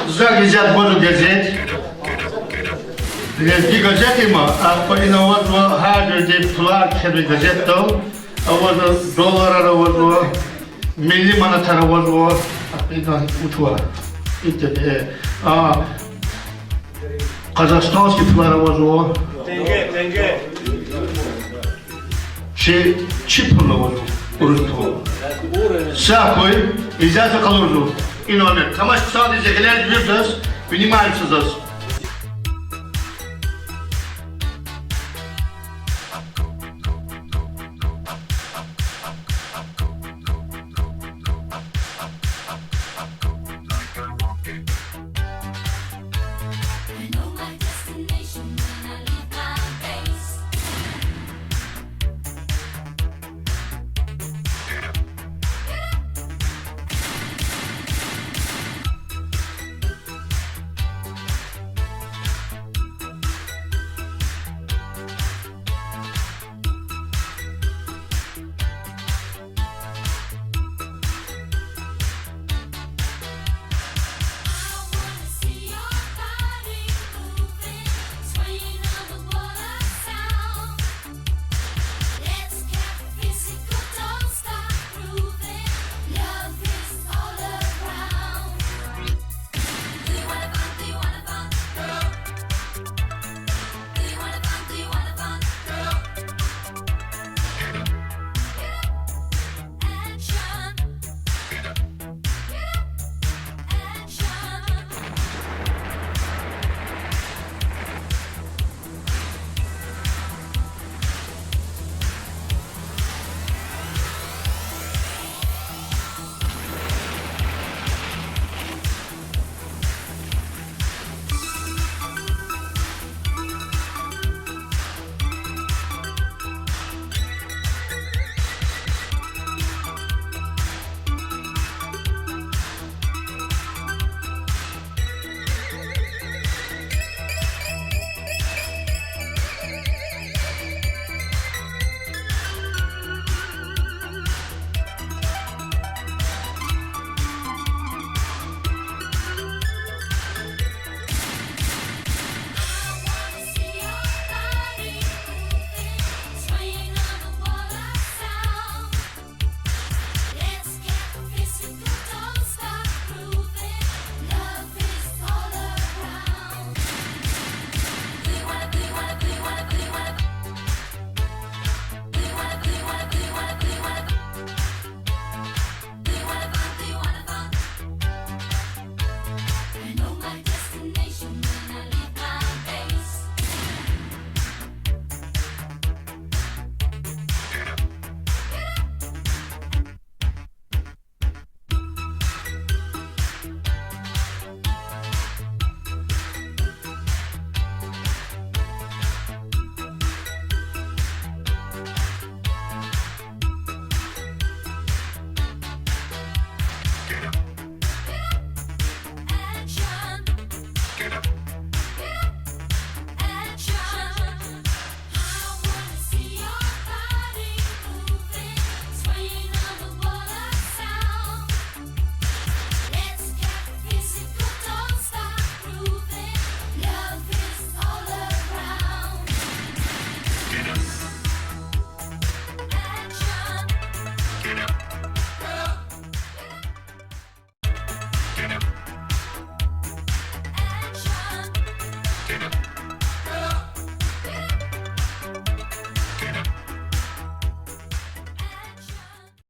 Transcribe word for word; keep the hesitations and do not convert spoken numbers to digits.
За газет, баду газет. Лезги газет има, ахпа ина авазва гьар жуьредин пулар кхьенвай газетдал. Авазва долларар авазва, милли манатар авазва, ахпа ина вучва. Итим, э, а, казахстанский пулар авазва. Чи, чи пул авазва, урус пул. Са хьуй, изза къалурзава. Ина ам я. Тамаш хъсандиз, гъилер вирдаз, внимание заз.